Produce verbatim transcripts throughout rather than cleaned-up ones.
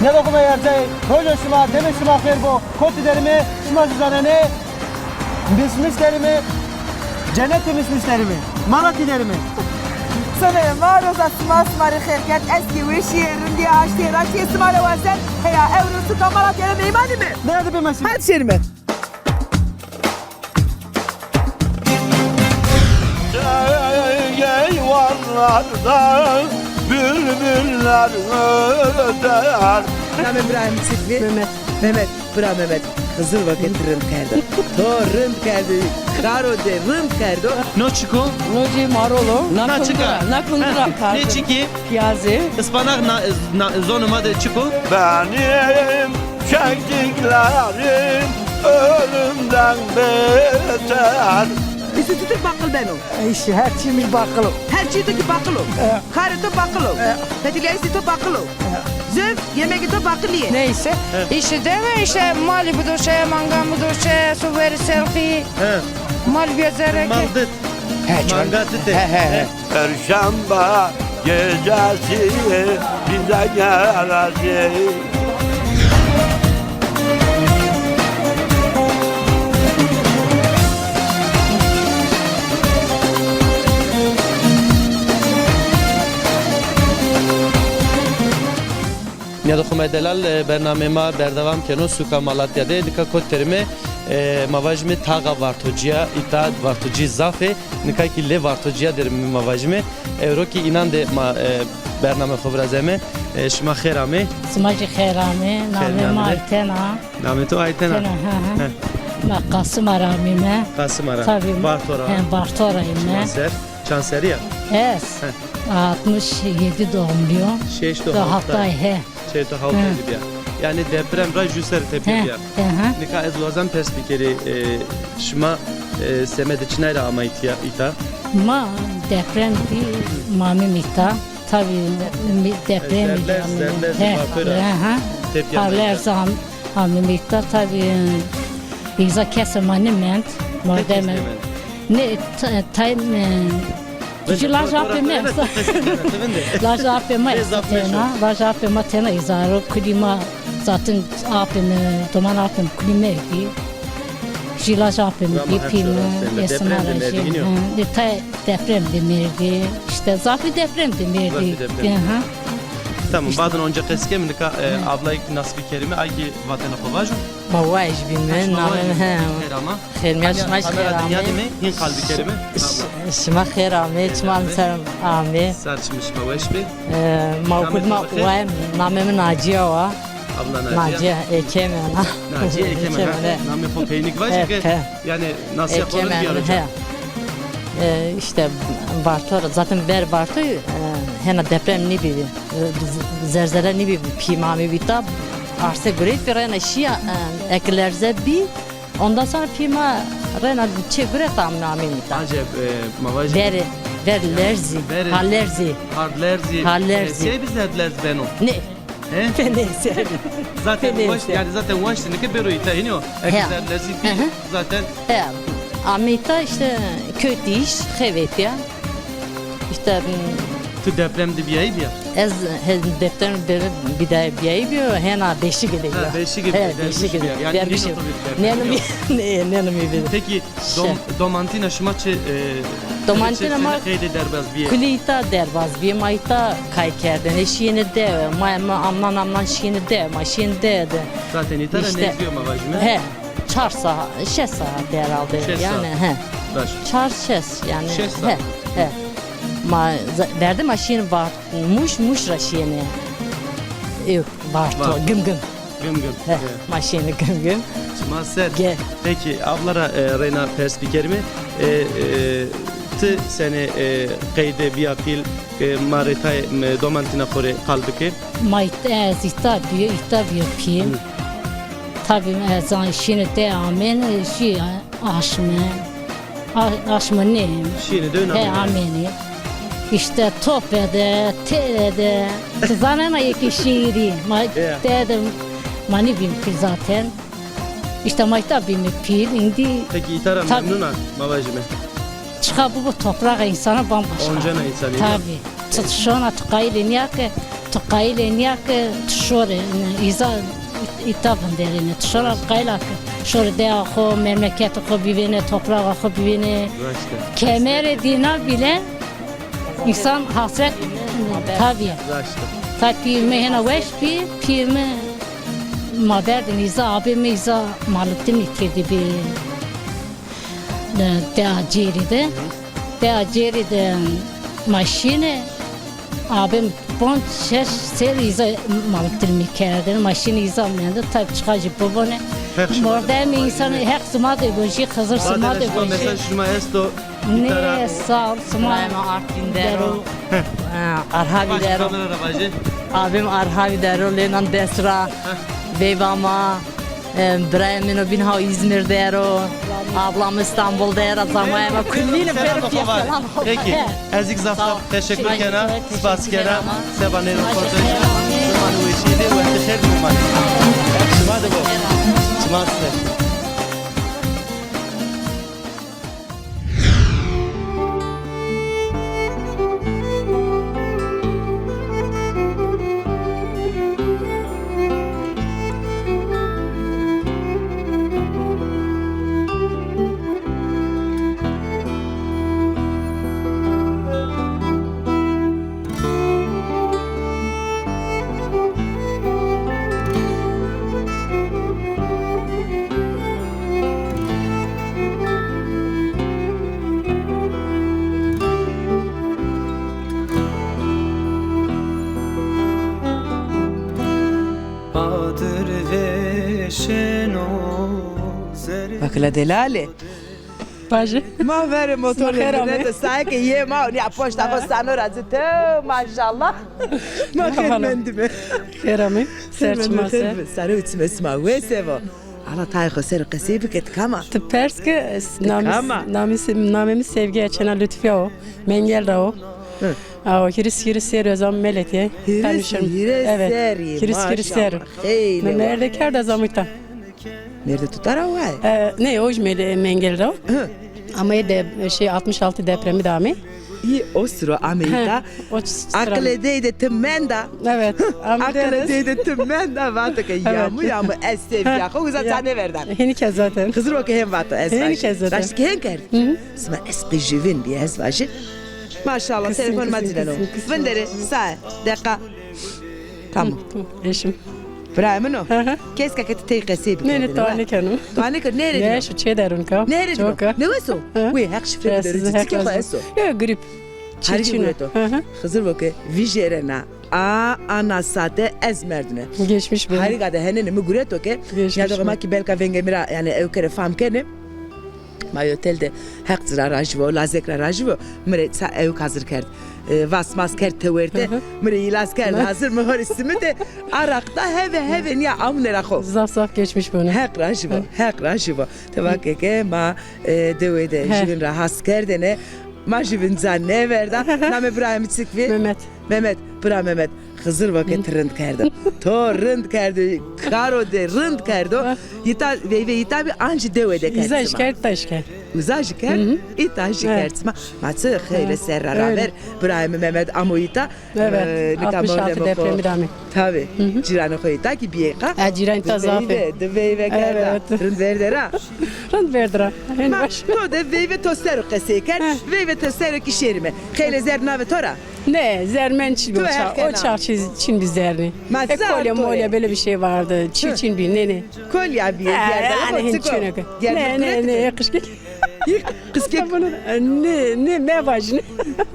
Nêdoxime yerzey, roja şima, demê şima xêr bo. Kotî derime, şima zî zanenê, Mismis derime, cenetê Mismis derime, Malatya derime. Sonerê ma, roza sima, sima rê xêr kerd, ez kî weşîye, rindîye, haştîye, raştîye sima rê wazen. Heya, ewro suka Malatya de meymanîme. Nêyade bê ma şîme. Hadi şêrîme. Eyvanlarda bülbüller öter. Namê bira Hemî Çik bî? Mehmet. Mehmet. Bira Mehmet. Xizir vakit rind kerdo. To rind kerdî. Karo de rind kerdo. No çik o? No cê marol o. Na çik a? Na kundura. Na kundura. Ha, nê çikî? Piyazê. Ispanak na, na, zonê ma de çik o? Benim çektiklerim ölümden beter. Îşê tu kî baqil beno? Îşê her çî mi baqil o. Her çî tu kî baqil o? E. Karê tu baqil o? E. Fetilîyayîşê tu baqil o? E. Zöv, yemegê tu baqilî yê? Neyse. E. Îşê dewe îşte malî bidoşe, mangan bidoşe, su verî serqî. He. Mal bîya zereke. Mal dit. He, can. Manga dite. He, he, he. Perşembe gecesi bize geldi. Nîyadoxime delal, e, bernameyê ma berdewam keno, suka Malatya de. Nika kot derime, e, ma vajime taxa Vartocîya, îta Vartocî zaf ê. Nika kî lê Vartocîya derime ma vajime. Ewro kî înan de ma, e, bername xo virazeme. E, şima xêr amê. Sima jî xêr amê. Xêr namê ma amê. Ayten a. Namê to Ayten a? Ayten a, ha, ha. He. Ma Qasima ra amîme. Qasima ra. Tabî. Barto ra. He, Barto ra îme. Çima ser? Çand serrî ya? Ez. He. Altmış yedi doğumluyum. Şeşto hewt ay. He. Şeşto hewt ay de bîya. Yanî deprem ra jû serre tepîya bîya. He, he. Nika ez wazan pers bikerî, e, şima, e, semedê çinay ra ama îtya, îta? Ma deprem bî, ma amîme îta. Tabî, mi-, deprem bî. Zerrlez, zerrlez, he, Bakur ra. He, he. Tepîya ma îta. Parlerz am-, amîme îta. Tabî, îza kesê ma nêmend. Mordemê. Nê, ta-, tay, e, jû laj apê ma esta. Laj apê ma esta tena. Laj apê ma tena, îza ro kulî ma zaten apê mi, doman apê mi kulî merdî. Jû laj apê mi bî, pî mi, ê sima ra jî. He, tay deprem de merdî. Îşte zafî deprem de merdî. Zafî deprem. Aha. Tamam, badin onca qesî keme, nika, e, ablayê kî nas bikerîme, ay kî vatena xo vajo. Ma Wayij bîme, namê mi, he. Xêr ama. Xêr mîyan, şima jî xêr amê. Kamera dinya dime, hîn qal bikerîme. Ş-, şima xêr amê, çiman ser amê. Ser çimê şima weş bê. E, ma gud ma Wayij, namê mi Naciya wa. Abla Naciya. Naciya, eke mi ana. Naciya, eke mi ana. Namê xo peynik vaje ke, yanî nasîya xo rind bîyaro ca. E, îşte Varto ra, zaten ver Varto, e, hena deprem nêbî. Zelzele nêbî, pî ma amîbî îta, arse gureyt bî, reyna şîya, e, eke lerze bî, ondan sonra pî ma reyna çê gureyt, amî, amîme îta. Acep, e, ma vajî. Ver, ver lerzî, ha lerzî. Hard lerzî. Ha lerzî. E, sey bî zerd lerz beno? Nê. He? Nê sey. Zaten waşt, yanî zaten waştîne ke bêro îta, hînî yo. Eke zerd lerzî bî, zaten. He, amîme îta îşte kotî îş, xevetîya. Îşte, m, tu deprem de bîyayî bîya? Ez he, deprem de bîyayî bîyo, hena Beşîgî de bîya. Ha, Beşîgî, he, Beşîgî de. Yanî nêno to vîr deprem? Nêno mi, nê, nêno mi vîr. Pekî, dom-, domantîna şima çi, e, domantîna ma qeyde derbaz bîye? Kulî îta derbaz bîye, ma îta kay kerdêne, şîyêne dewe, ma, ma amnan amnan şîyêne dewe, ma şîyêne dewe de. Zaten îta ra nêzdî yo ma vajîme. He. Çar saat, şeş saat herhalde. Şeş saat. Yanî, he. Baş. Çar, şeş, yanî, şeş saat. He, he. Ma za-, verdi ma şîyêne Vart-, Muş, Muş ra şîyêne. Yok, Varto, Varto. Gimgim. Gimgim. He, evet. Ma şîyêne Gimgim. Çiman ser. Ge. Pekî, abla ra, e, reyna pers bikerîme. E, e, ti senê, e, qeyde bîya pîl, e, ma rê tay, e, domantîna xo rê qal bike. Ma ît-, ez îta bîyo, îta bîyo pîl. Hı. Tabî ez zan şîne de amên, jî aşme. A-, aşme nê. Şîne de amên. He, amêne. Îşte tope de, têre de. Ti zanena yekê şîrî. Ma de de ma nêbîme pîl zaten. Îşte ma îta bîme pîl, îndî. Pekî îta ra memnun a, ma vajîme? Çiqa bibo toprağa însana bambaşka. Oncena însanî. Tabî. Ti şona ti qayîlê nîya ke Tu qayîlê nîya ke tu şorê, îza îta vinderêne. Tu şora qayîl a ke şorê deya xo, memleketê xo bivêne, topraxa xo bivêne. Raşt e. Kemerê dîna bîle însan hasret tabî. Raşt e. Ta pîyê mi hêna weş bî, pîyê mi ma berdin îza, abê mi îza maliktinî kerdî bî. De, deya cêrî de. Deya cêrî de ma şîne. Abim ponc şeş serr îza maliktirmî kerdin. Ma şîne îza mende. Tabî çiqa jî bibone. Mordemê însanî Heq sima de gojî, Xizir sima de gojî. Mesaj şima esto? Nê, sağ ol, sima. Birayê ma Artvîn der o. Ha, Arhavî der o. Kamera ra vajê. Abim Arhavî der o, lênan dest ra. Veyva ma. E, birayê min o bîn ha Îzmîr der o, ablam Îstanbul der o, zamayê ma kulîne pêro pîya selam. Peki, ez kî zaf zaf teşekkür kena, spas kena, seba nê roportajî, zimanê weşîye de, wextê xêr, mehmanî. Şima de bo. Çiman ser. Adir vêşeno zerê. Bakla delale. Baje. Ma verê motor de saye ke yê ma nîya poşta xo sano ra ci te, maşallah. Ma xêr mendîme. Xêr amê. Ser çima ser. Sare û çimê sima wes vo. Ala tayê xo ser qesey bike, ti kam a? Ti pers ke, namê, namê mi Sevgî Çena Lutfiya o. Mengel ra o. Aw, hîris, hîris serr ez amo Meletîye. Hîris, hîris serrî, hîris, hîris serr. Mi mêrde kerd ez amo îta. Mêrde tu tara wa? E, nê, o jî Mele-, Mengel ra o. Ama ê de, şey, altmış altı depremi de amê. Î o siro amê îta. Aqilê dey de ti menda. Evet. Aqilê dey de ti menda, vato ke ya mi, ya mi ez Sevgîya xo uza ça nêverdan. Hênî ke zaten. Xizir o ke hên vato ez. Hênî ke zaten. Raşt ke hên kerd. Sima esqî juvin bî ez vajî. Maşallah, telefon ma cîneno. Vinderê, sae, deqa. Tamam. Eşim. Birayê min o. Keska ke ti tey qesey bikerdêne. Nê, nê, to nêkeno. To nêkeno, nêrê dino? Nê, şu çê derun ka. Nêrê dino? Ne wes o? Wê, Heq şifre bido rê ci. Çikê xo esto? Yo, grîp. Herî gureto. Xizir vo ke vijêrena. A, ana sate ez merdune. Geçmiş be. Harîga de henêne mi gureto ke. Geçmiş be. Nîyadoxê ma kî belka vengê mi ra, yanî ewke rê fam kenê. Ma otel de Heq ci ra rajî vo, lazek ra rajî vo. Mi rê ça ewk hazir kerd. E, vas mas kerd tewerte. Mi rê îlas kerd hazir, mi ho rê simite, araq da, heve heve nîya amune ra xo. Zaf zaf geçmiş bone. Heq rajî vo, Heq rajî vo. Ti va ke ke ma, e, dewe de juvin ra has kerdêne. Ma juvin ca nêverda. Namê birayê mi çik vî? Mehmet. Mehmet, bira Mehmet. Xizir vo ke ti rind kerdo. To rind kerdo, karo de rind kerdo. Îta, veyve îta bî, ancî dewe de kerd sima. Îza jî kerd, îta jî kerd. Îza jî kerd, îta jî kerd sima. Ma çi xeylê serra ra ver birayê mi Mehmet amo îta. Evet, e, altmış altı depremi de amê. Tabî. Cîranê xo îta kî bîyê qa. E, cîran îta zaf ê. Di veyve, di veyve kerda. Evet. Rind verde ra. Rind verde ra. Hên baş. To de veyve to ser o qesey kerd. Veyve to ser o kî şêrîme. Xeylê zerr navê to ra? Ne, zerr men çin bî o çax. O çax çin bî zerrî. E, kolye molye böyle bir şey vardı. Çin çin bî, ne, ne. Kolya bî, e, gerdanê xo çik o? Gerdanê xo çik o? Ne, ne, ne, qişkek. Qistik. Nê, nê, mevajîne.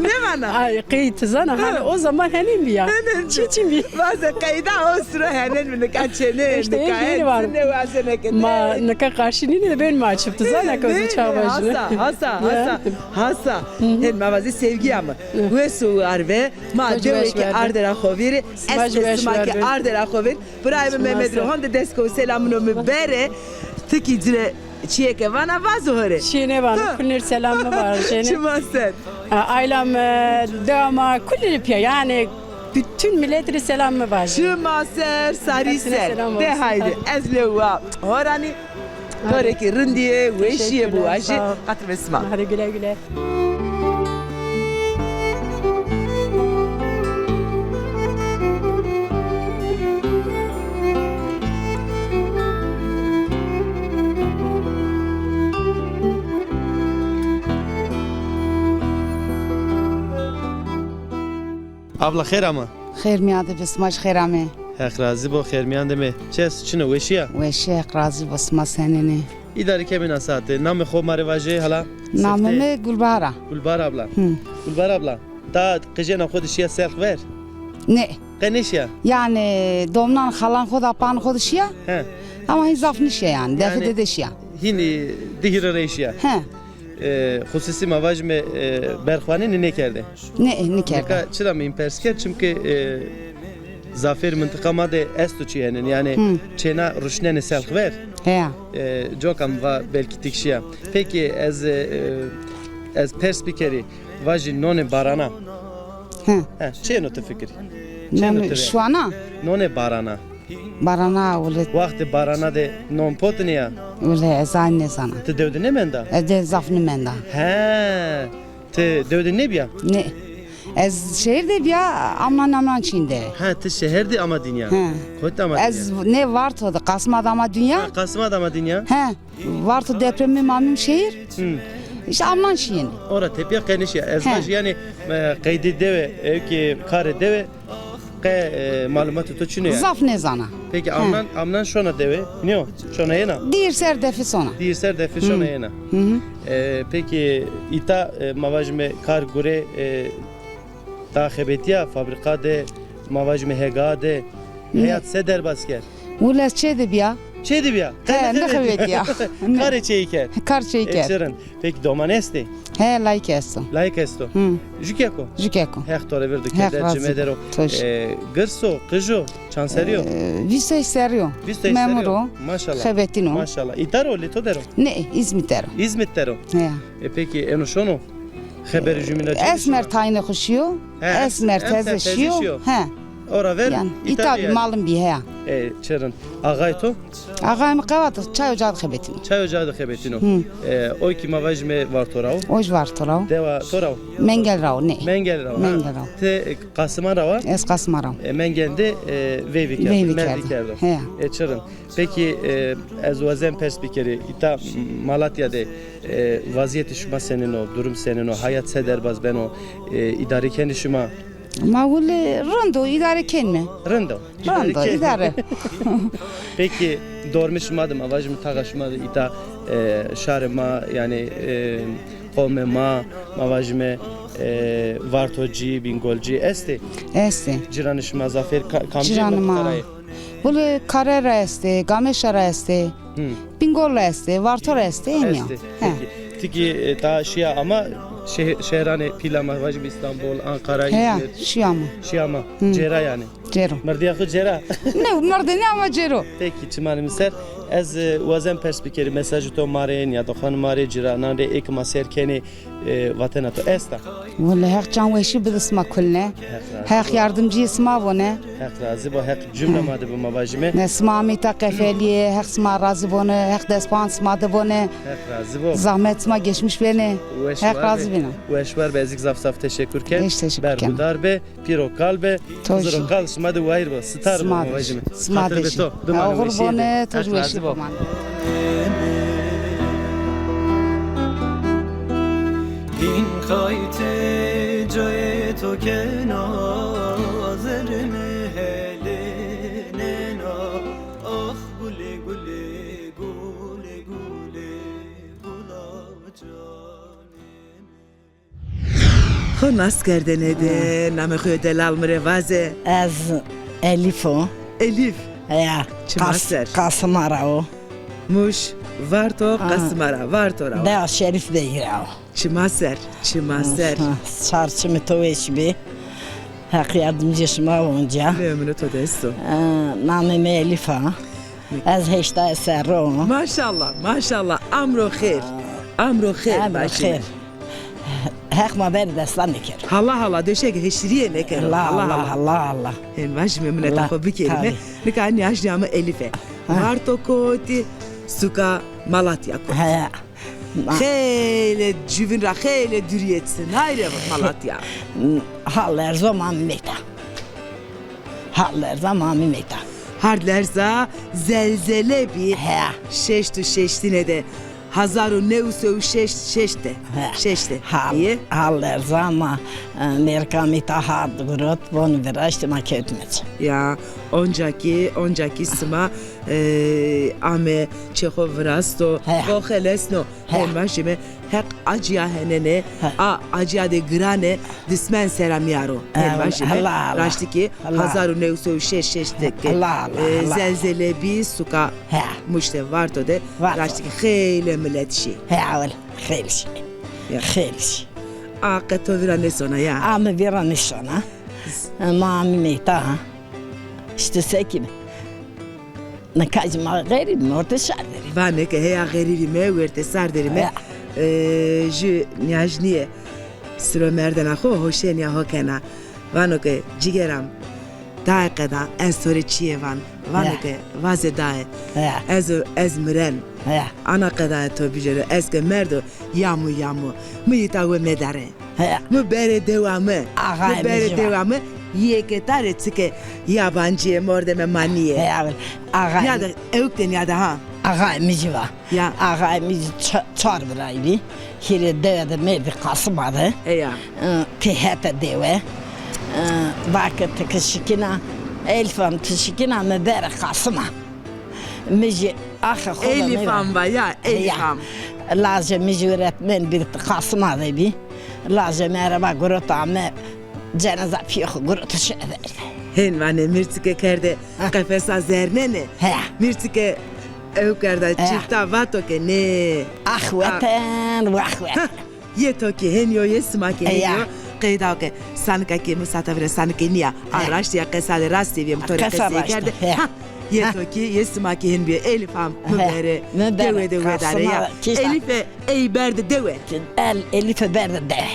Nêvana? Ay, qey ti zana, hani o zaman henên bî ya. Henên bî. Çi çin bî? Vaze qeyda o siro henên bî, nika çênê, nika henên bî. Nêwazene ke. Ma nika qarşî nîne de ben ma çip, ti zana ke o zaman çax vajîne. Hasa, hasa, hasa, hasa. Hen ma vaze Sevgîya mi. Wes o arve, ma dewe ke arde ra xo vîrê, ez sima ke arde ra xo vîr. Birayê mi Mehmet rê honde dest ko selamino mi bere. Ti kî ci rê Çîyê ke vana vazo ho rê. Çîyê nêvano, kulî rê selam mi vajêne. Çima ser. E, aylam, e, dewa ma kulî rê pîya, yanî bütün millet rê selam mi vajêne. Çima ser, sarî ser. De haydi, ez lewa horanî. To rê kî rindîye, weşîye biwajî. Xatir ve sima. Hadi güle güle. Abla xêr ama. Xêr mîyan de be, sima jî xêr amê. Heq razî bo, xêr mîyan de me. Çi esto, çin o, weşî ya? Weşî, Heq razî bo, sima senên ê? Îdare kemî na saete. Namê xo ma rê vaje hala. Namê mi Gulbahar a. Gulbahar abla. Hı. Gulbahar abla, ta qijêna xo de şîya selx ver? Nê. Qe nêşîya? Yanî domnan xalan xo de, apan xo de şîya. He. Ama hîn zaf nêşîya yanî. Defe de de şîya. Hînî di hîrê rey şîya. He. E, xusûsî ma vajîme, e, berxwanînî nêkerde. Nê, nêkerde. Nika çira mi în pers kerd? Çimkî, e, zafêr mintiqa ma de esto çîyênên, yanî çêna ruşnenê selx ver. Heya. E, coka mi va belkî tik şîya. Pekî ez, e, ez pers bikerî, vajî nonê barana. Hı. He, çi yeno ti fikirî? Çi yeno ti rê? Şuana? Nonê barana. Barana wile. Waxtê barana de non potinî ya? Wile ez ay nêzana. Ti dew de nêmenda? Ez de zaf nêmenda. He, ti dew de nêbîya? Nê. Ez şehir de bîya, amnan amnan çîn de. He, ti şehir de ama dinya. He. Kot ama dinya? Ez nê Varto de, Qasima de ama dinya. Ha, Qasima de ama dinya. He. Varto depremî ma amîm şehir. Hı. Îşte amnan şîyêne. Ora tepîya qe nêşîya. Ez vajî yanî, e, qeydê dewe, ewkî karê dewe, qe, e, malumatê to çin o yanî? Zaf nêzana. Pekî amnan, amnan şona dewe? Nîyo, şona yena? Di hîrê ser defe sona. Di hîrê ser defe şona yena. Hı hı. E, pekî îta, e, ma vajîme kar gure, e, ta xebetîya fabrîka de, ma vajîme hega de, heyat se derbaz kerd? Wile ez çê de bîya. Çê de bîya? He, nêxebetîya. Karê çêyî kerd? Kar çêyî kerd. E, çi rind. Pekî doman estê? He, layik esto. Layik esto. Hı. Jukek o? Jukek o. Heq to rê verdo, keder çi medero. E, girs o, qij o, çand serrî yo? E, vîst û heşt serrî yo. Vîst û heşt serrî yo. Memur o. Maşallah. Xebetîno. Maşallah. Îta ro, lê to der o? Nê, Îzmît der o. Îzmît der o. He. E, pekî eno şono? Xeberê jumîna ci. Esmer tayînê xo şîyo. He, Esmer teze şîyo. He. Ora ver. Yanî îta bî, malim bî, heya. E, çi rind. Axayê to? Axayê mi qewat, çay ocağı de xebetîno. Çay ocağı de xebetîno. Hı. E, o kî ma vajîme Varto ra o? O jî Varto ra o. Dewa to ra o? Mengel ra o, nê. Mengel ra o, ha. Mengel ra o. Ti, e, Qasiman ra wa? Ez Qasiman ra o. E, Mengen de, e, veyvî kerdo. Veyvî kerdo. Merdî kerdo. Heya. E, çi rind. Pekî, e, ez wazen pers bikerî, îta Malatya de, e, vazîyetê şima senên o, durum senên o, hayat se derbaz beno, e, îdare kenê şima? Ma wile rind o, îdare kenîme. Rind o. Rind o, îdare. Pekî dormê şima de, ma vajîme taxa şima de, îta, e, şarê ma, yanî, e, qomê ma, ma vajîme, e, Vartocî, Bîngolcî estê? Estê. Cîranê şima zafêr ka-, kamcî? Cîranê ma. Wile Kare ra estê, Gameşa ra estê, Bîngol ra estê, Varto ra estê, hemî ya. Estê. He. Pekî. Ti kî, e, ta şîya ama şeh-, şehranê pîl ama, vajîme Îstanbul, Ankara, Îzmîr. Heya, şîya ama. Şîya ama. Cêra yanî. Cêro. Mirdîya xo cêra? Nê, mirdî nê ama cêro. Pekî, çimanê mi ser. Ez, e, wazen pers bikerî, mesajê to ma rê, nîyadoxanê ma rê, cîranan rê, ê ke ma seyr kenê, e, vatena to esta? Wele Heq can weşî bide sima kulne. Heq razî bo. Heq yardimcîyê sima bone. Heq razî bo, Heq cumle ma de bi, ma vajîme. Ne sima amê îta qefelîye, Heq sima razî bone, Heq destpand sima de bone. Heq razî bo. Zahmet sima geçmiş bene. Heq razî bîne. Weş war be, ez kî zaf zaf teşekur ken. Ez teşekur ken. Berxudar be, pîr û kal be. To jî. Xizir û kal sima de wayîr bo, sitar bo, ma vajîme. Sima de jî. Xatir be to, bimanê weşîye de. Sima de jî. Heq razî bo. Hîn qaytê cayê to kena, zerrê mi helênena. Ax gulê gulê, gulê gulê, gula canê mi. Xo nas kerdene de, namê xo yo delal mi rê vaze. Ez Elîf o. Elîf. Ya. Çima ser? Qasima ra o. Muş, Varto, Qasima ra, Varto ra o. Dewa Şerîf Bey ra o. Çima ser, çima ser. Ha, şar çimê to weş bî. Heq yardimcî şima onca. Memnun to desto. E, namê mi Elîf a. Ez heştay serre o. Maşallah, maşallah. Amro xêr. Amro xêr. Amro xêr. Heq ma berî desta nêkero. Hala hala, döşek heşîrîye nêkero. Hala hala, hala hala. Hên vajîme mineta xo bikerîme. Nika nîyaşnîya mi Elîf e. Varto kotî, suka Malatya kotî. He. Xeylê cuvin ra, xeylê durîye çinay rê Malatya. Hal lerzo ma mîmêta. Hal lerza ma mîmêta. Hard lerza, zelzele bî. He. Şeşt û şeştîne de. Hezar û new sey û şeşt, şeşt de. He. Şeşt de. Hal, hal erza ma, e, mêrka mîta hard girot, von viraştî ma kewtîme ci. Ya, onca kî, onca kî sima, e, ame çê xo virasto, he, xo xelesno. He. Hên vajîme, Heq acîya henene, he, a acîya de girane, dismen sera mîyaro. He, hên vajîme, Allah, Allah. Raştî kî, Allah. Hezar û new sey û şeşt, şeşt de ke, Allah, Allah, e, Allah. Zelzele bî, suka, he, Muş de Varto de, Varto. Raştî kî xeylê milet şî. He, ewil, xeylê şî. Ya. Xeylê şî. A qe to vîra nêsona ya? A mi vîra nêsona. Ma amî meyta. Îşte sekî mi. Nika zî ma xerîb îme, wertê sar der îme. Vanê ke heya xerîb îme, wertê sar der îme. Ya. E, jü nîyajnîye siro merdena xo, hoşenîya xo kena. Vano ke, cigeram, daye qeda, ez to rê çîyê van. Vano ke, vaze daye, ez, ez miren. Ana qedaya to bicêro, ez ke merdo, yamu, yamu. Mi îta we medare. He. Mi berê dewa mi. Mi berê dewa mi. Yê ke ta rê çike yabancîye, mordemê ma nîyê. He, axa. Nîyade, ewk de nîyade ha. Axayê mi zî va. Ya. Axayê mi zî ça-, çar birayî bî. Hîrê dewe de merdî, Qasima de. Heya. Ê, ti hete dewe. Ê, va ke ti ke şikîna, Elîfam ti şikîna mi bere Qasima. Mi jî axê xo de Elîfam va ya, Elîfam. Lajê mi jî öğretmen bî, Qasima de bî. Lajê mi ereba girot ame, ceneza pîyê xo girot şi verde. Hên vanê, mi rê çike kerde, qefesa zernene. He. Mi rê çike ew kerda, çifta vato ke nê. Ax weten, wax weten. Yê to kî hên yo, yê sima kî hên yo. Qeyda ke sanika kî mi sata vire sanikê nîya. A raştî ya, qesa de rastî bîye, mi to rê qesey kerde. Ha, yê to kî, yê sima kî hên bîye. Elîfam, mi bere. Dewe de wedare ya. Elîfe ey berde dewe. El, Elîfe berde dewe.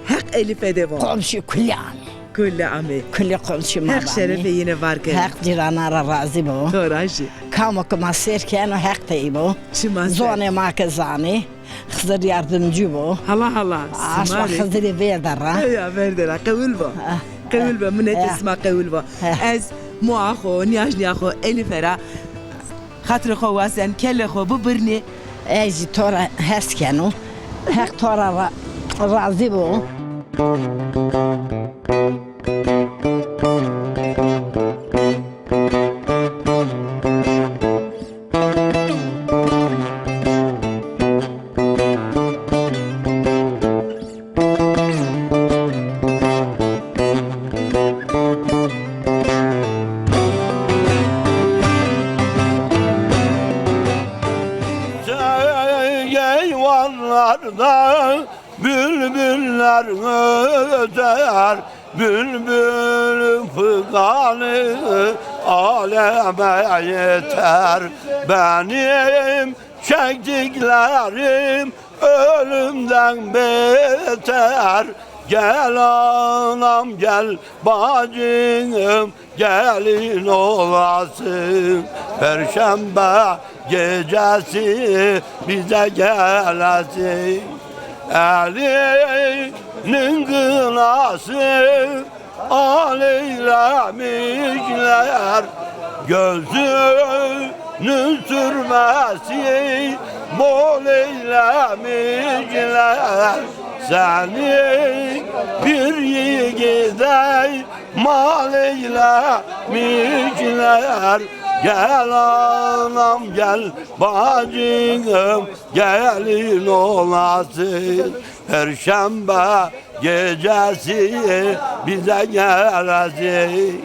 Heq Elîfe de von. Komşu kulî amê. Kulî amê. Kulî komşu ma. Heq şerefê yîne var kero. Heq cîrana ra razî bo. To ra jî. Kamo ke ma sêr keno Heq tey bo. Çima ser. Zonê ma ke zanê. Xizir yardimcî bo. Hala hala. Aşma Xizirî vêrda ra. Heya, vêrda ra. Qewil bo. Qewil bo. Minetê sima qewil bo. Ez moa xo, nîyajnîya xo Elîfe ra xatirê xo wazen, kelê xo bibirnî. Ez jî to ra hes keno. Heq to ra ra-, razî bo. Eyvanlarda bülbüller öter, bülbül figanı aleme yeter. Benim çektiklerim ölümden beter. Gel anam, gel bacım, gelin olasın. Perşembe gecesi bize gelesin. Elinin kınası al eylemişler, gözünün sürmesi bol eylemişler. Seni bir yiğide mal eylemişler. Gel anam, gel bacım, gelin olasın. Perşembe gecesi bize gelesin.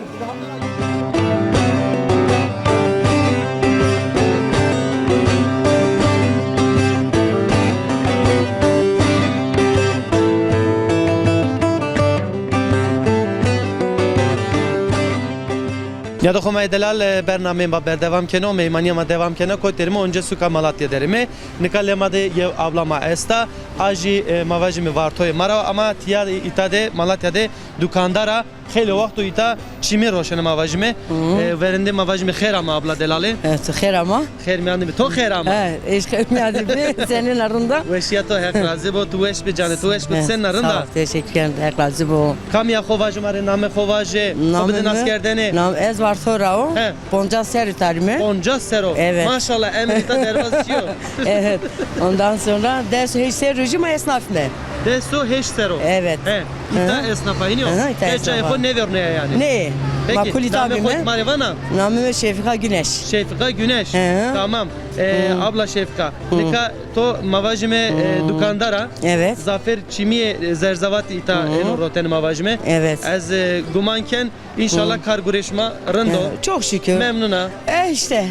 Nîyada xo ma yê delal, e, bernameyê ma berdewam keno, meymanîya ma dewam kena, kotî der îme, onca suka Malatya der îme. Nika lê ma de yew abla ma esta, a jî, e, ma vajîme Vartoyê ma ra, ama tîya îta de, Malatya de dukandar a. Xeylê wext o îta çimî roşenê ma vajîme. Hı. E, verindê ma vajîme xêr ama abla delalê. Evet, xêr ama. Xêr mîyan de bî. To xêr ama. He, eş xêr mîyan de bî. Senîn a rind a? Weşîya to, Heq razî bo. Tu weş bî canê, tu weş bî. He, senîn a rind a? Sağ ol, teşekkür ederim. Heq razî bo. Kamîya xo vaje ma rê, namê xo vaje, xo bide nas kerdene. Nam-, ez Varto ra o. He. Poncas serrî tarî me. Poncas serr o. Evet. Maşallah, emrê ta derbaz çîyo. Evet. Ondan sonra des û heşt serrî jî ma esnaf me. Des û heşt serr o. Evet. He. Îta esnaf a, hînî yo? Hı hı, îta esnaf a. Çayê xo nêvernaya yanî. Nê. Peki, ma kulî namê xo ma rê vana? Namê mi Şefika Güneş. Şefika Güneş. Hı hı. Tamam. E, abla Şefika. Hı. Nika to ma vajîme, e, dukandar a. Evet. Zafêr çimîyê, e, zerzevatî îta êno rotenê ma vajîme. Evet. Ez, e, guman ken, înşallah kar gurê şima rind o. Evet, çok şükür. Memnun a. E, işte.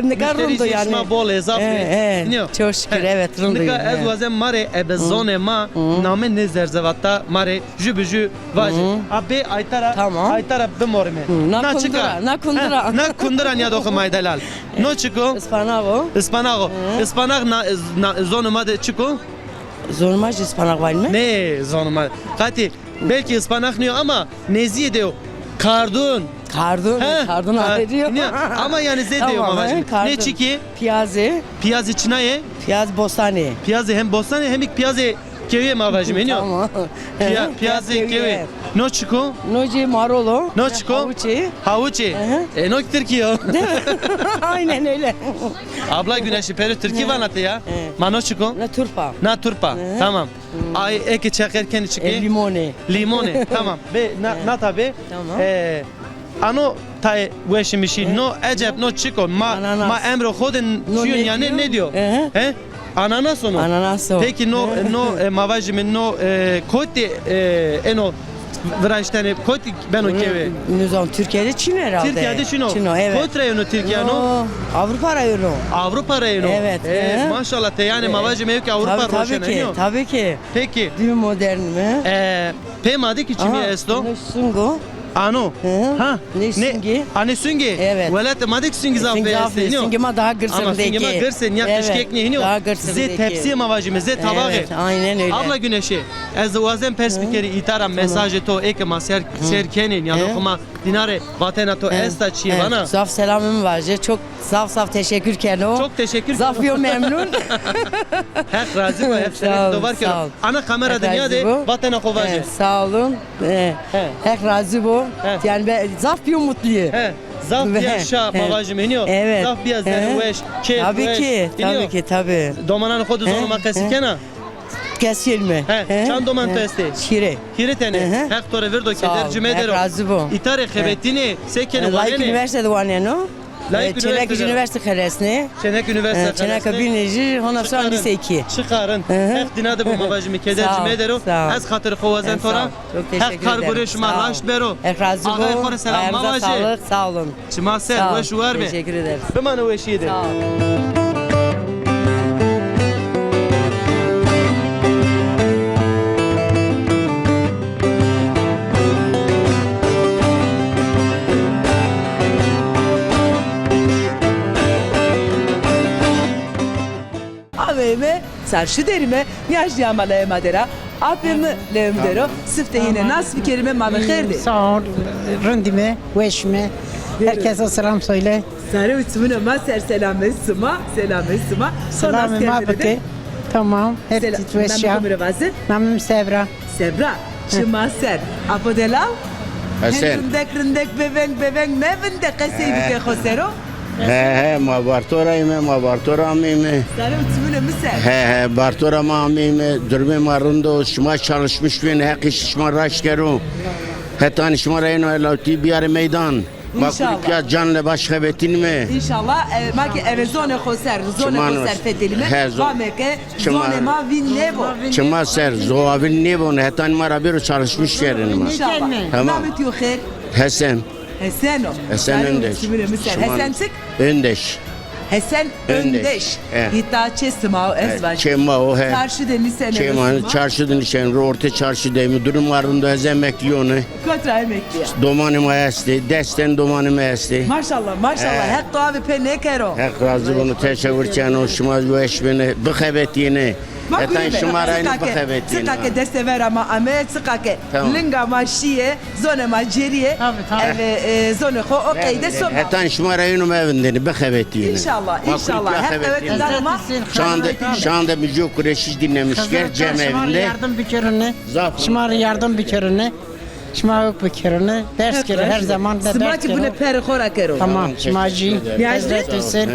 Nika rind o yanî. Muşterî şima bol ê, zaf ê. E, e, çok şükür, evet, rind o. Nika ez wazen ma rê ebe zonê ma, namê nê zerzevat a ma rê jü bi jü vaje. A bê ayta ra, tamam, ayta ra bimorîme. Hı, na kundira, na kundira. Ha, na kundira nîyadoxê ma yê delal. No çik o? Ispanax o. Ispanax o. Hı. Ispanax na, na, zonê ma de çik o? Zonê ma jî ıspanak vayme? Nê, zonê ma. Qatî, belkî ıspanak nîyo ama nêzîyê de yo. Kardun. Kardun, ha, kardun ayrı yo. Ama yanî zê de yo, tamam, ma vajîme. Kardun. Nê çik ê? Piyazê. Piyazê çinayê? Piyaz bostanê. Piyazê hem bostanê hem piyazê kewîye ma vajîme, nîyo? Tamam. Piya-, piyazê kewîye. No çik o? No jî marul o. No çik o? Havuç ê. Havuç ê. Hı hı. E, no kî tirkî yo. Değil mi? Aynen öyle. Abla Güneşî, pêro tirkî vana ti ya. Hı. Ma no çik o? Na turpa. Na turpa. Hı. Tamam. Ay, eke çeqer kenî çik ê? E, limon ê. Limon ê. Tamam. Bê, na, na ta bê. Tamam. E, ano tayê weşîmişî. No eceb, no çik o? Ma, ma emro xo de çîyo nîyanê nêdîyo. He? Ananas o no? Ananas o. Peki no, no, e, ma vajîme no, e, kotî, e, êno viraştene, kotî beno kewê? Nizam, Türkiye'de çin herhalde. Türkiye'de çin o. Çin o, evet. Kot ra yeno Türkiye no? No, Avrupa ra yeno. Avrupa ra yeno. Evet. E, maşallah, ti yanî ma vajîme ewk Avrupa roşena, nîyo? Tabii ki, tabii ki. Peki. Değil mi, modern mi? E, pê ma de kî çimî esto? Aha, no sung o. Ano. Hı hı. Ha. Nê sungî. Anê sungî? Evet. Welatê ma de kî sungî zaf estê, nîyo? Sungî ma daha girs rindekî. Ama sungî ma girs ê, nîya qijkek nê, nîyo? Daha girs rindekî. Zê tepsîyê ma vajîme, zê tabaxê. Evet, aynen öyle. Abla Güneşî, ez wazen pers bikerî îta ra mesajê to ê ke ma ser, ser kenê, nîyadoxê ma dîna rê vatena to esta çîyê vana? Zaf selamê mi vaje. Çok zaf zaf teşekkür keno. Çok teşekkür keno. Zaf bîyo memnun. Heq razî bo, Heq senî dovar keno. Sağ ol. Ana kamera de nîyade, vatena xo vaje. Sağ olun. E, Heq razî bo. Yanî be, zaf bîyo mutluyum. He, zaf bîya şa, ma vajîme, nîyo? Evet. Zaf bîya zerrweş, kêfweş. Tabii ki, tabii ki, tabii. Domananê xo de zonê ma qesî kena? Qesî kenîme. He, çand doman to estê? Hîrê. Hîrê tenê. Heq to rê virdo, keder ci medero. Heq razî bo. Îta rê xebetînê, se kenê, wanenê? Layik Üniversite de waneno. Layik Üniversite. Çênekij Üniversite xeresnê. Çênek Üniversite xeresnê. Çêneka bînê jî, ondan sonra lise iki. Çiqa rind. Heq dîna de bo, ma vajîme, keder ci medero. Sağ ol. Ez xatirê xo wazen to ra. Çok teşekkür ederim. Heq kar gurê şima raşt bero. Heq razî bo. Axayê xo rê selam ma vaje. Ayağınıza sağlık, sağ olun. Çima ser, weş û war bê. Teşekkür ederiz. Bimane weşîye de. Sağ ol. Ameyme, çarşî derîme, nîyaşnîya ma leyê ma der a. Apê mi leyê mi der o. Siftê yîne nas bikerîme, ma ve xêr dê. Sağ ol, rindîme, weşîme. Herkese selam söyle. Sare û çimûnê ma ser, selamê sima, selamê sima. Selamê ma bike. Tamam, her tît weş ya. Namê xo mi rê vaze. Namê mi Sevra. Sebra, çima ser. Apo delal? Hesen. Hin rindek rindek beveng beveng mevinde, qesey bike xo ser o. He, he, ma Barto ra îme, ma Barto ra ameyme. Sare û çimûnê mi ser. He, he, Barto ra ma ameyme, durumê ma rind o, şima çalışmış bîne, Heq îşê şima raşt kero. Hetanî şima ra êno elawtî biyarê meydan. Ma kulî pîya canle baş xebetînîme. Înşallah, e, ma ke eve zonê xo ser, zonê xo ser fetelîme. He, zon-, vame ke zonê ma vîn nêbo. Çima ser, zoa vîn nêbon, hetanî ma ra bêro çalışmış kerdêne ma. Înşallah. Tamam. Namê to xêr? Hesen. Hesen o. Hesen Öndeş. Hesen çik? Öndeş. Hesen Öndeş. Öndeş. He. Îta çê sima o, ez vajî. Çê ma o, he. Çarşî de nîsenê sima? Çê ma, çarşî de nîsenê ro, ortê çarşî de îme. Durum ma rind o, ez emeklî yone. Kot ra emeklî ya? Domanê ma estê, des tenî domanê ma estê. Maşallah, maşallah. He. Heq to avê pê nêkero. Heq razî bo, teşekkür keno, şima weş bêne, bixebetîne. Ma hetan gurîme. Şima ra yînû bixebetîne. Çiqa ke destê vera ma ame, çiqa ke linga ma şîye, zonê ma cêrîye. Tabii, tabii. Eve, e, zonê xo o qeyde sobe. Hetan şima ra yînû mevindêne, bixebetîne. İnşallah, inşallah. Hep evet, dano ma. Şu anda, şu anda Müjde Kureşiş dinlemişler, cemevinden. Şima ra yardım bikerine. Zaf. Şima ra yardım bikerine. Şima huk bikerine. Ders kero, her zaman da ders kero. Sima kî bune perê xo ra kero. Tamam, şima jî. Nîyaştê?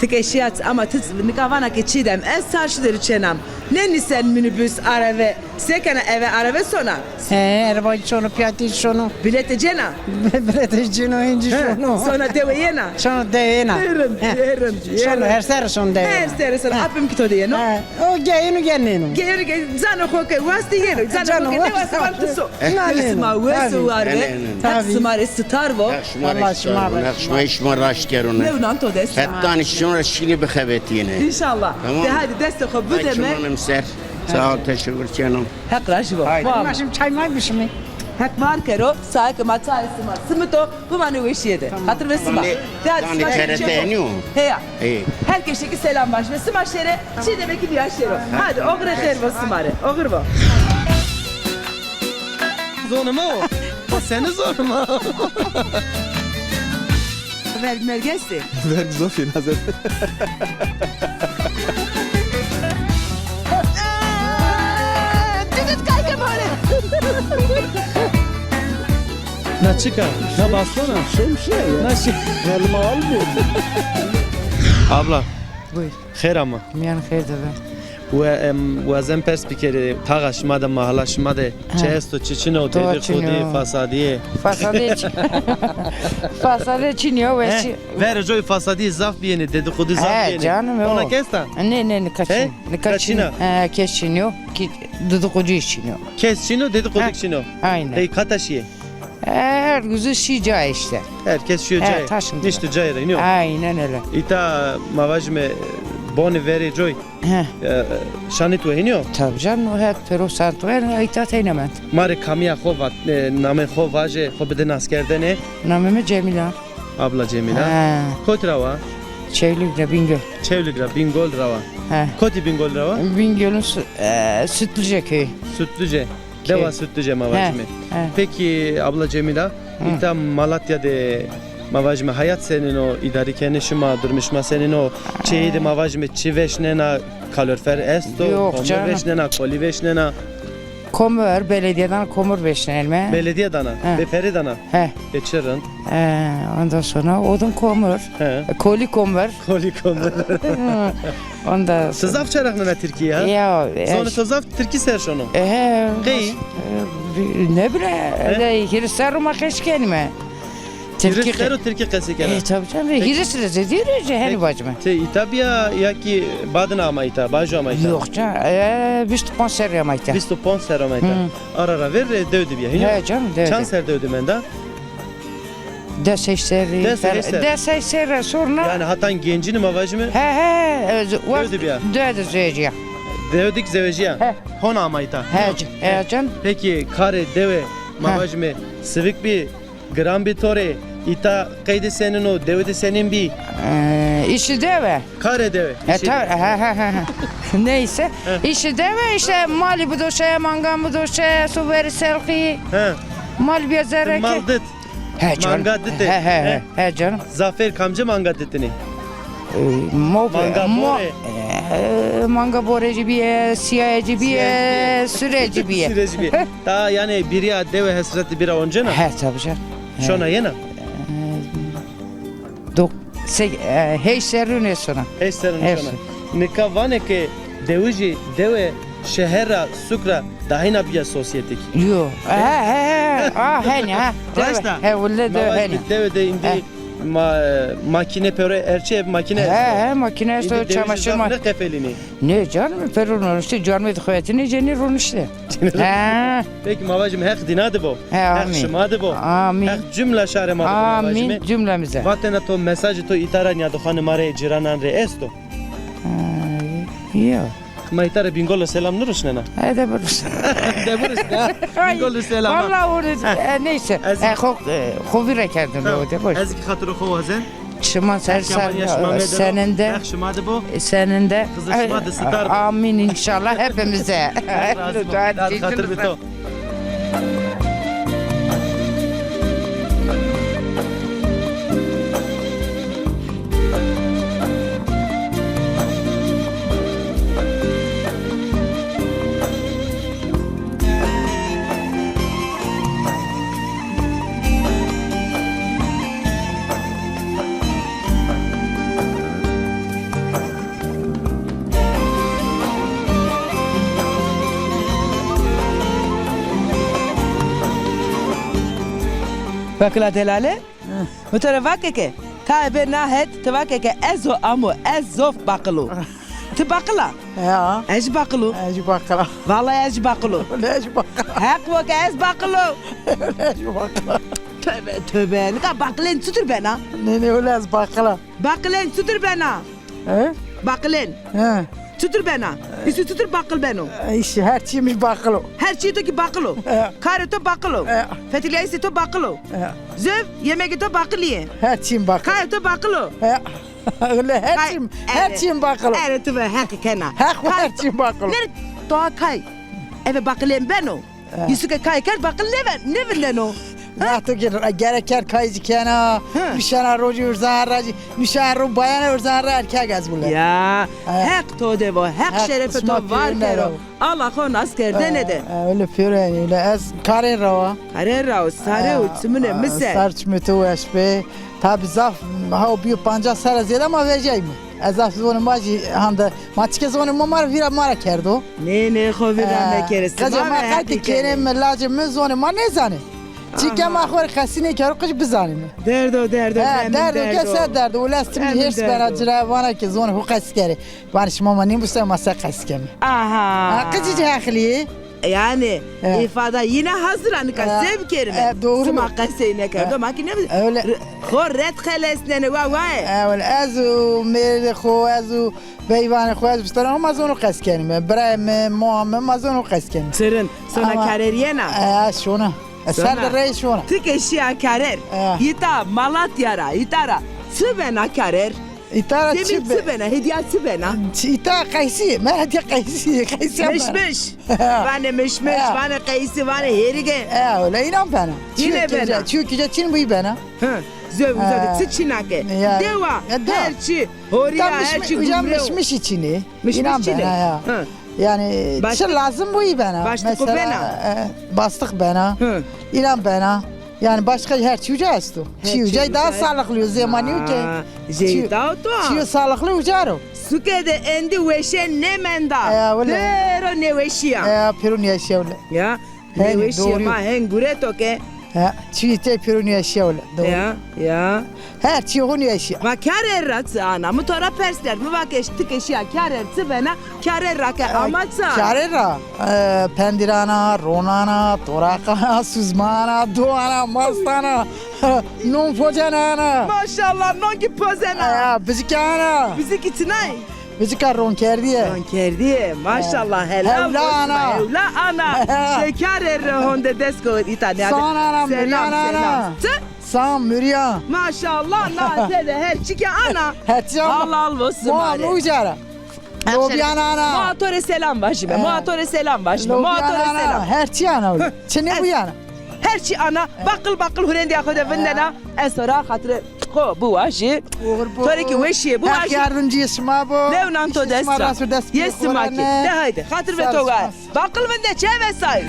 Ti ke şîya ama ti nika vana ke Çiğdem, ez sar şi derî çênam. Nênîsen minibus, areve. Se kena, eve areve sona? He, arevayî şono, pîyatî şono. Bilete cêna? Bilete cêno, hincî şono. Sona dewe yena? Şono dewe yena. Dê rind, dê rind, dê rind. Şono her serre şono dewe yena. Her serre şono. Apim kî to de yeno? He, o geyeno, geneno. Geyeno, ge-, zano xo ke wastî yeno. Zano xo ke nêwastî, van ti so. Sima wes û war be. Heq sima rê sitar bo. Heq şima rê sitar bo. Heq şima, şima raşt kerone. Newnan to dest. Hetanî şima ra şînê bixebetîyêne. Înşallah. Tamam. De hadi destê xo bideme. Çimanê mi ser. Sağ ol, teşekkür canım. Heq rajî bo. Haydi. Ma şim çay may bişimî. Heq var kero, sae ke ma çayê sima simito, bimanê weşîye de. Tamam. Xatir ve sima. De hadi sima şêrê çêko. Heya. Ê. Her keşî kî selam vaje. Sima şêrê, çî demek ki bir şey. Hadi, oxirê xêr bo sima rê. Oxir bo. Zonê ma o. O senî zonê ma. Verg merg estê. Verg zofî naze. Didit kayke böyle. Na çika? Na bastona? Şemsiye ya. Na çi? Elma almıyor. Abla. Buyur. Xêr ama. Mîyan xêr de be. We, em, wazen pers bikerî, taxa şima de, mahala şima de çi esto, çi çin o, dedîqodî, fasadîye? Fasadîye çi-, fasadîye çin o, we çi. Verê coy fasadîye zaf bîyêne, dedîqodî zaf bîyêne. He, canım, o. Ona ke esta? Nê, nê, nika çin. He? Nika çin a? He, kes çin o, ki dedîqodî çin o. Kes çin o, dedîqodî çin o. Aynen. Ey, kata şîyê? Her guzî şî cayê îşte. Her kes şîyo cayê. He, taşın. Nişto cayê ra, hînî yo? Aynen öyle. Îta ma vajîme bonê verê coy. He. E, şanit we, hînî yo? Tabii canım, o hep pêro şanit we, îta teyna mend. Ma rê kamîya xo vat, e, namê xo vaje, xo bide naskerdene. Namê mi Cemîla. Abla Cemîla. He. Kotî ra wa? Çewlîg ra Bîngol. Çewlîg ra Bîngol ra wa. He. Kotî Bîngol ra wa? Bîngol'un Sü-, e, Sütlüce köyü. Sütlüce. Dewa Sütlüce ma vajîme. He, he. Peki abla Cemîla, îta Malatya de ma vajîme hayat senîn o, îdarî kenê şima, durumê şima senîn o? Çêyî de ma vajîme çi veşnena, kalorifer esto, komir veşnena, kolî veşnena? Komir, belediyeden komir veşnenme. Belediye dana, he, ve pere dana. He. E, çi rind. E, ondan sonra odun komir. He. E, kolî komir. Kolî komir. Ondan sonra. Ti zaf çarexnena tirkî ya? Ya, e, zonê to zaf tirkî ser şono. E, he. Qey? E, ne bile, e, hîris serr o ma qesî kenîme. Tirkî. Hîris serr o tirkî qesî kena. E, tabii canım, hîris rê zêdî rê henî vacime. Ti îta bîya ya kî badina ama îta, bajo ama îta? Yok canım, e, vîst û ponc serrî ama îta. Vîst û ponc serrî ama îta. Hı. Ara ra ver, e, dew de bîya, hînî yo? He canım, dew de. Çand serr dew de menda? Des heşt serrî. Des heşt serrî. Des heşt serrî sonra. Yani hatan gencînî ma vajîme. He, he, e, dew de bîya. Dew de zewecîya. Dew de kî zewecîya. He. Hona ama îta. He, he canım. Peki karê dewe ma vajîme sivik bî, giran bî to rê, îta qeyde senîn o, dewe de senîn bî? E, îşî dewe. Karê dewe. E, ta-, he, he, he, he. Neyse. He. Îşî dewe îşte malî bidoşe, mangan bidoşe, so verî selqî. He. Mal bîya zereke. Mal dit. He canım. Manga dite. He, he, he, he canım. Zafêr kamci manga ditinî? E, mo-, manga mo-, bore. E, manga bore jî bîye, sîyaye jî bîye, sure jî bîye. Sure jî bîye. Ta yani bîrîya dewe hesretî bîra oncena? He, tabii canım. He. Şona yena? E, dok-, se-, e, heşt serrî nêsona. Heşt serrî nêsona. Nika vanê ke dewijî dewe şeher ra, sûk ra dahîna bîya sosyetik. Yo. He, he, he. A, henî, ha. Raşt a? He, wille de henî. Dewe de îndî ma-, e, makîne pêro erçê, makîne esto. He, he, makîne esto, çamaşır ma-, ne qefelînî? Nê canım, pêro roniştî, canimê de xo etî nêcenî roniştî. He. Peki ma vajîme Heq dîna de bo. He, amîn. Heq şima de bo. Amîn. Heq cumla şarê ma de bo ma vajîme. Amîn, cumlemize. Vatena to, mesajê to îta ra nîyadoxanê ma rê, cîranan rê esto? Ay, yo. Ma îta ra Bîngol ra selam niruşnena? E, de biruşn. De biruşn, ha? Ay, Bîngol ra selam, ha? Valla onu, e, neyse. E, xo, e, xo vîr ra kerdin, tamam, o de boş. Ez kî xatiro xo wazen. Şima ser ser seninde, seninde. Amîn înşallah hepimize. Dad xatir bi to. Wekila delale, mi to ra vake ke, tae bê na het, ti vake ke ez o amo, ez zof baqil o. Ti baqil a? Ya. Ez jî baqil o. Ez jî baqil a. Vallahi ez jî baqil o. Wele ez jî baqil a. Heq bo ke ez baqil o. Wele ez jî baqil a. Tövbe, tövbe. Nika baqilên çitur bena? Nê, nê, wele ez baqil a. Baqilên çitur bena? He? Baqilên. He. Çitur bena? Îsû çitur baqil beno? E, îşte her çîyê mi baqil o. Her çîyê to kî baqil o. He. Karê to baqil o. He. Fetîlyayîsê to baqil o. He. Zöv, yemegê to baqilî yê. Her çîyê mi baqil o. Karê to baqil o. He. Öyle her çîyê mi, her çîyê mi baqil o. Ere tu ve heq kena. Heq, her çîyê mi baqil o. Nêr to kay. Eve baqilên beno. Îsû ke kay kerd baqil nêve-, nêvindeno. Ha? Wexto ke gerek kerd kay zî kena, nuşena rojî urzan ra zî, nuşena ro bayane urzan ra erkek ez bule. Ya, heq to de vo, heq şerefê to var kero. Allah xo nas kerdene de. E, öyle pêro yanî, öyle ez karên ra wa. Karên ra wa, sare û çimune mi ser. Sar çimê to weş bê. Tabî zaf, ha, o bîyo pancas serra zêde ma vejîyayîme. Ez zaf zonê ma jî hande. Ma çike zonê ma, ma ra vîra ma ra kerdo. Nê, nê, xo vîra mekerê. Qicê ma qey ke kênê mi, lacê mi zonê ma nêzanê. Çike ma xo rê qesî nêkero, qij bizanê mi. Derdo, derdo, he, derdo, derdo. Ke se derdo. Wele ez timî hêrs bena ci ra, vana ke zonê xo qesî kerê. Vanê şima ma nêmusay, ma se qesî keme. Aha. Ha, qicî ci heqlî yê. Yanî îfada yine hazir a, nika se bikerîme? E, doğru. Sima qesey nêkerdo, ma kî ne, xo red xelesnenê, wa, wa. E, wele ez û mêrdê xo, ez û beyvanê xo, ez bistena, ma zono qesî kenîme. Birayê mi, moa mi, ma zono qesî kenîme. Çirin, sona karerîyena? E, şona. E, ser de rey şona. Ti ke şîya karer, îta Malatya ra, îta ra çi bena karer? Îta ra çi be-, çi bena? Hediya çi bena? Çi, îta qeysî, me hediya qeysî, qeysî. Mişmiş. Vanê mişmiş, vanê qeysî, vanê hêrige. E, öyle înan bena. Yine bena. Çiyo kîja çin bî bena. Hı. Zöv uza de çi çina ke. Dewa, her çi, horiya, her çi gumre. Mişmişî çinê. Mişmiş çinê. Yanî, çi lazim bî bena. Bastix bena. Mesela, e, bastix bena. Hı. Înan bena. Yanî başka her çî uca esto. Çî uca daha sağlıklı yo, zemanî yo ke. Çî, çî sağlıklı uca ro. Suke de endî weşe nêmenda. Ya, wele. Pêro nêweşî ya. Ya, pêro nêweşî ya wele. Ya, nêweşî ya, ma hên gureto ke. Ya, çî tey pêro nêweşî ya wele. Doğru. Ya, ya. Her çî ho nêweşî ya. Ma karer ra çi ana? Mi to ra pers kerd. Mi va ke ti ke şîya karer çi bena? Karer ra ke ama ça? Karer ra, e, pendîran a, ronan a, toraqan a, suzman a, doan a, mastan a, non focena ana. Maşallah, non kî pozena. Ya, bizikî ana. Bizikî çinay? Bizika ronkerdîye. Ronkerdîye. Maşallah, helal olsun. Hewla ana. Hewla ana. Şekarê honde dest ko îta nîyade. San ana, muryan ana. Çi? San, muryan. Maşallah, na te de her çi ke ana. Her çi ana. Halal olsun. Mo, mo uca ra. Lobyan ana. Ma to rê selam vajîme. Ma to rê selam vajîme. Ma to rê selam. Her çi ana. Çi nêbûyana? Her çi ana. Baqil baqil hurêndîya xo de vindena. Ez to ra xatirê xo biwajî. To rê kî weşîye biwajî. Heq yardimcîyê şima bo. Lewnan to dest ra. Yê sima kî. De haydi. Xatir ve to gaye. Baqil vinde çê ve say.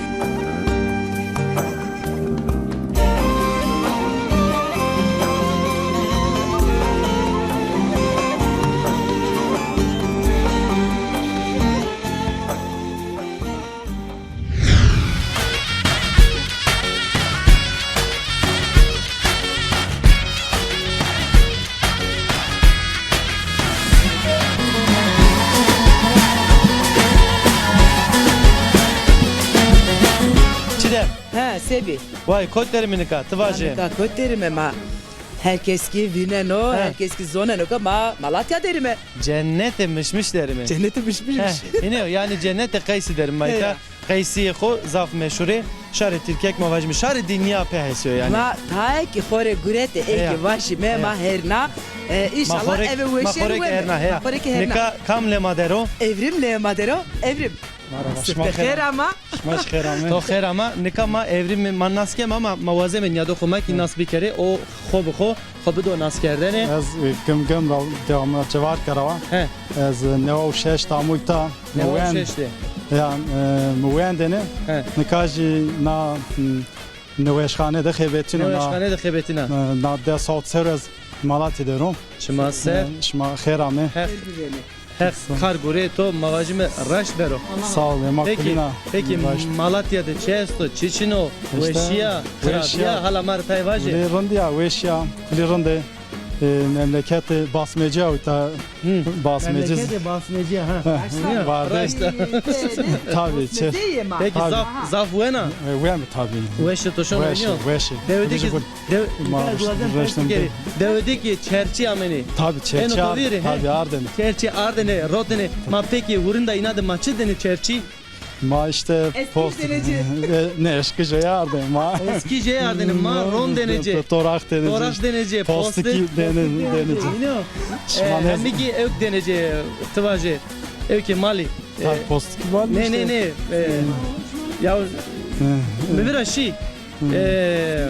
Çi de? He, se bî? Way, kot derîme nika, ti vajê. Nika kot derîme ma. Her kes kî vîneno, her kes kî zoneno ke ma Malatya derîme. Cennetê mişmiş derîme. Cennetê mişmiş. He, hînê yo, yanî cennetê qeysî derîme ma îta. Qeysîyê xo zaf meşhur ê. Şarê Tirkek ma vajîme. Şarê dinya pê hesî yo yanî. Ma tayê kî xo rê gurete, ey kî vajîme, ma herna E, înşallah eve weşîye werê. Ma xorek herna, heya. Ma xorek herna. Nika kam lê ma der o? Evrim lê ma der o. Evrim. Merhaba, şima xêr ama. Şima jî xêr amê. To xêr ama. Nika ma Evrimî ma nas kem ama ma wazeme nîyadoxê ma kî nas bikerê. O xo bi xo xo bido naskerdene. Ez, e, Gimgim ra, dewamlı Civarkera wa. He. Ez, e, newa û şeş de amo îta. Newa û şeş de. Mi wend-, ya, e, mi wendêne. He. Nika jî na, m, newêşxane de xebetîno na. Newêşxane de xebetîna. E, na des hawt serr ez Malatya de ro. Çima ser. E, şima xêr amê. Heq, Heq kar gureyê to, ma vajîme raşt bero. Sağ ol, ema kulina. Peki, peki Malatya de çi esto, çi çin o, weşî ya, xirabî ya, hala ma rê tay vajê. Kulî rind ya, weşî ya, kulî rind ê. E, memleketê Basmecî ya, îta Basmecî. Memleketê Basmecî ya, ha. Vardê. Raşt. Tabî, çi. Peki, zaf, zaf wena? E, wen tabî. Weşê to şono, weşê, weşê. Dewe de kî, dewe, ma biraz wazen pers bikerî. Dewe de kî çerçî amenê. Tabî, çerçî ardêne. Tabî, ardêne. Çerçî ardêne, rotêne. Ma peki, hurinda îna de ma çi dêne çerçî? Ma îşte post-, e, ne, eşkijê ardêne ma. Eşkijê ardêne ma, ron dêne cê. Toraq dêne cê. Toraq dêne cê, postikî dêne, dêne cê. Îno. E, hemî kî ewk dêne cê, ti vajê. Ewkê malî. Tabî, postikî malî. Ne, ne, ne. E, ya, mi vîra şî. E,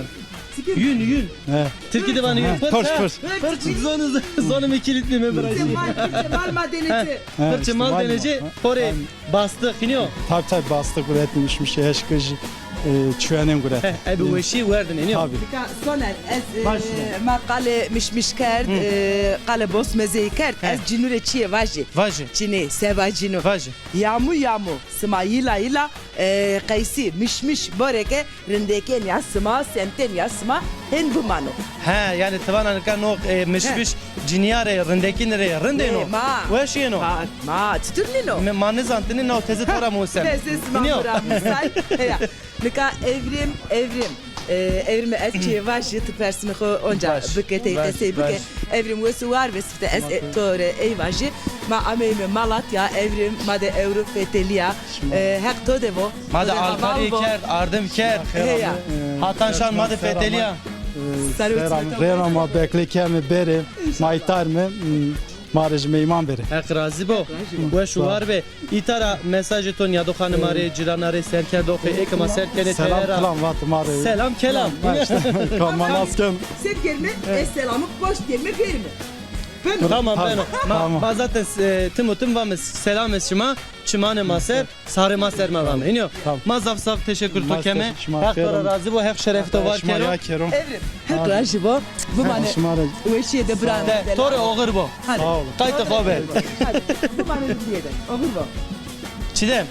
yün, yün. He. Tirkî de vanê yün. Pırç, pırç. Pırç, zonê, zonê mi kilîtlî, mi vîra şî. Pırçê mal, pırçê mal ma dêne cê. Pırçê mal dêne cê. Xo rê bastix, înî yo? Tabî, tabî, bastix guretî, mişmiş, eşkij, e, çuyenên guretî. He, ebe weşî werdêne, înî yo? Tabî. Nika Soner, ez, e, ma qalê mişmiş kerd, e, qalê bosmeceyî kerd, ez cinû rê çîyê vajî. Vajî. Çinê, se vajîno. Vajî. Yamû yamû, sima yîla yîla, e, qeysî, mişmiş, borê ke rindekên ya sima, semtên ya sima hên bimano. He, yanî ti vana nika no, e, mişmiş cinîya rê, rindekînî rê rind êno? Ma. Weş êno? Ma, ma, çitur nîno? Ma nizantinî, no teze to ra musem. Teze sima mi ra musay. Heya. Nika Evrim, Evrim. E, Evrim, ez çîyê vajî, ti persînê xo onca bike, tey qesey bike. Evrim, wes û war be, sifte ez, e, to rê ey vajî. Ma ameyme Malatya, Evrim, ma de ewro fetelîya. E, Heq to de vo. Ma de alkarîye kerd, ardim kerd. Heya. Hatan şan ma de fetelîya. Sare û çimê to. Rêna ma bekle keme berê. Ma îta rime, ma rê jî meyman berê. Heq razî bo. Weş û war be. Îta ra mesajê to nîyadoxanê ma rê, cîrana rê, serkerdoxê ê ke ma ser kenê teyera. Selam kilam vat ma rê. Selam kelam. Ha, îşte, ka ma nas ken. Se bikerîme, ez selamî poşt kerîme verîme. Tamam, beno. Ma, ma zaten, e, tim û tim vame selamê şima. Çimanê ma ser, sarê ma ser ma vame. Înî yo? Tamam. Ma zaf zaf teşekkür to keme. Heq to ra razî bo, Heq şerefê to var kero. Evrim, Heq razî bo. Bimane weşîye de, biranê delal. To rê oxir bo. Hadi. Sağ olun. Qaytê xo be. Hadi. Bimane weşîye de. Oxir bo. Çiğdem,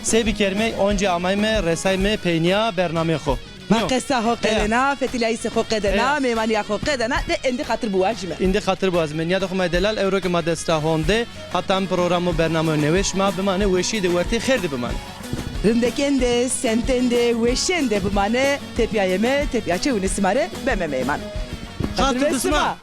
se bikerîme, oncî amayme, resayme peynîya bernameyê xo. Ma qesa xo qedena, fetelîyayîsê xo qedena, meymanîya xo qedena, de êndî xatir biwazîme. Êndî xatir biwazîme. Nîyadoxê ma delal, ewro ke ma dest ra honde, hatan programo bernameyo newê şima bimane, weşîye de, wertê xêr de bimane. Rindekên de, semtên de, weşên de bimane, tepîyayê mi, tepîya çewûnê sima rê beme meyman. Xatir bi sima.